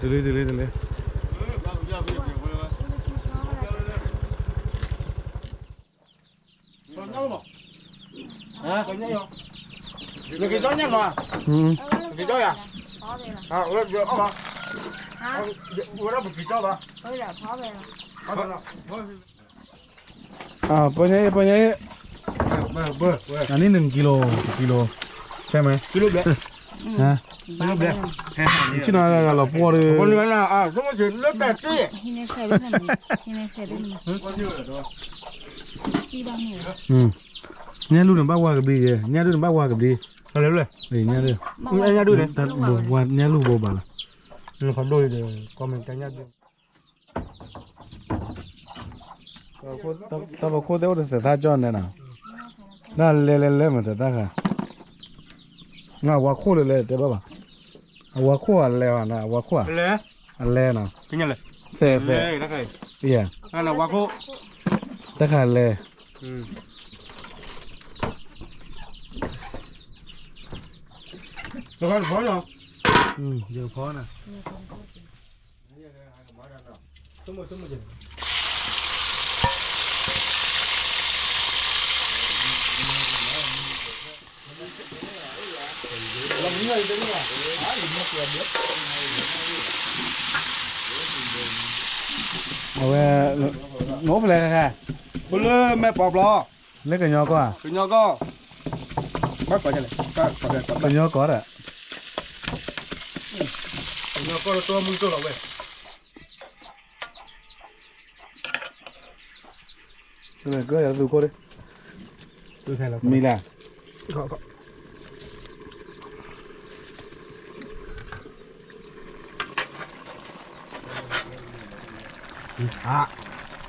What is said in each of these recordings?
တလ့တလ့တလ့ ပညဲအံၤ ပညဲအံၤ အနံၣ် หนึ่งกิโล กิโล ใช่ไหม กิโล လီၤပှီၢ်ဒီး ညၣ်လူၢ်န့ၣ် ဘၣ်ဝါကဘျံးက့ၤ ညၣ်လူၢ်န့ၣ် ဘၣ်ဝါကဘျံးက့ၤ ညၣ်လူၢ်န့ၣ် ဝါ ညၣ်လူၢ်ဘိးဘၣ်လီၤ တၢ်လီၤခိၣ်သ့ၣ်အိၣ်တသဲးသၣ်ကၠီၣ်နဲနၤ, ဒၣ်လဲၤလဲၤလဲၤမးတသၣ်ဃး, အဝါခိၣ်လၢလဲၤတဲဘၣ်ဘၣ်, အဝါခိၣ်အလဲၤဘၣ်နၤ အဝါခိၣ်ဧါ, အလဲၤနီၤ, သဲးသဲး, တၢ်ဃးလဲၤ, ယဖီနၤ အဝဲ, နအိၣ်ဖဲလဲၣ်, ပလၢမဲာ်ပီၤပျီ, လၢကညီကီၢ်ဧါ, ကညီကီၢ်, ကညီကီၢ်ဒီး, ကညီကီၢ်တမုၢ်တိၢ်လီၤဝဲ ကဲ သူခိၣ်ဒၣ်, မံၤလၢ်,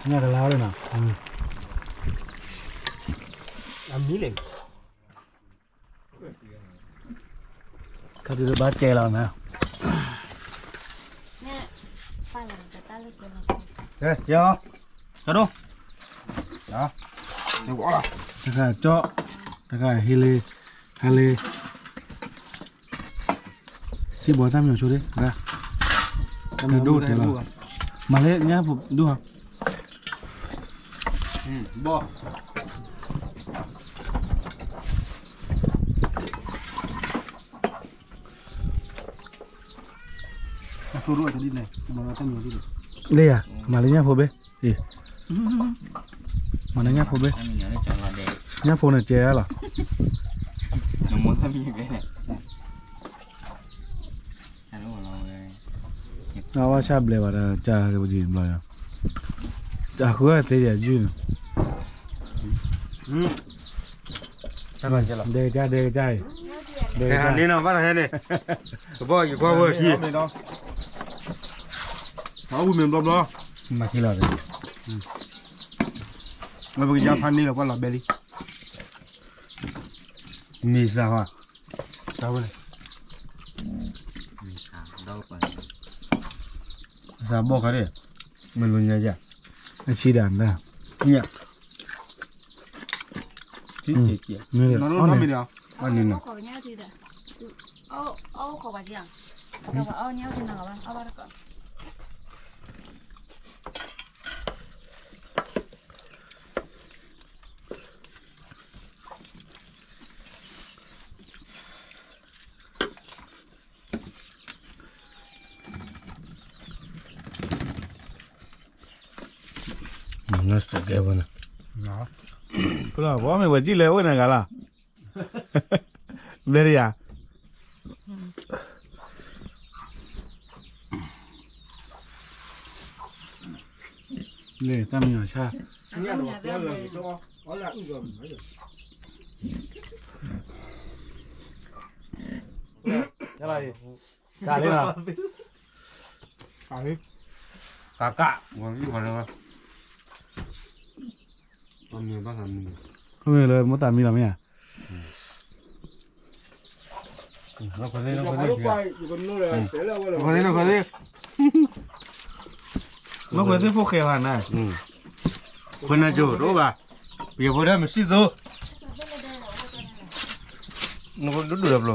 ညၣ်တလါဒၣ်နီၤ, အမံၤလဲၣ် ခါတုၤလၢဘၣ်ကဲလီၤနၤ, ကဲ, ကဲ, ကဲဒိၣ်, တခါကၠီ, တခါဟ့လ့, ဟဲလ့, ထံဘီတၢ်မံၤဆိဒၣ်, တဒိၣ်တဲလီၤ, မၤလၢညၣ်ဖိဒိၣ်ဟီ, ဘီ လၢယၤ မၤလၢညၣ်ဖိဘ့ၣ်, မၤလၢညၣ်ဖိဘ့ၣ်, ညၣ်ဖိန့ၣ်ကဲလီၤ, အဝဲဆၣ်ဘျဲးဘၣ်ဒီး ကပကံဘျီယၤ, အဃုသ့ယၤယုၢ်န့ၣ် ဒဲကစၢ်ဒဲကစၢ်အံၤ, ဒဲကစၢ်န့ၣ်နီၤ ဘၣ်တဟဲန့ၣ်, ကဘီယူၤကွၢ်ဝဲခံ, အဝံၤမ့ၢ်ဘျီဘျီ, မၤခံလီၤ, ဝဲပကယါဖးန့ၢ်လီၤ ကွၢ်လီၤဘဲလံ, မ့ၢ်စၢ်ဟီ, စၢ်ဝဲန့ၣ်, စၢ်ဘီၣ်ခါဒၣ်, မ့ၢ်လိာ်ညါယၤ, အဆံဒၣ်နၤ, ညၣ် နစကဲဝဲန့ၣ်, ပမ့ၢ်ဝဲကံၣ်လဲၤအိၣ်နဂၤလီၤ, ဘျဲဒယၤ လၢတၢ်မံၤအီၤဆၣ်, တၢ်လီၤ, ကးကး, မ့ၢ်လၢမိၢ်သးမံလီၤမ့ၢ်ဧါ, မ့ၢ်ခွဲးသ့ၣ်ဖိဃဲၤဘၣ်နၤ, ခွဲးနၤကၠိတအိၣ်ဘၣ်, ပယီၤဖိဒၣ်မစံၣ်သိ, နဒိၣ်ဒိၣ်လီၤပျီ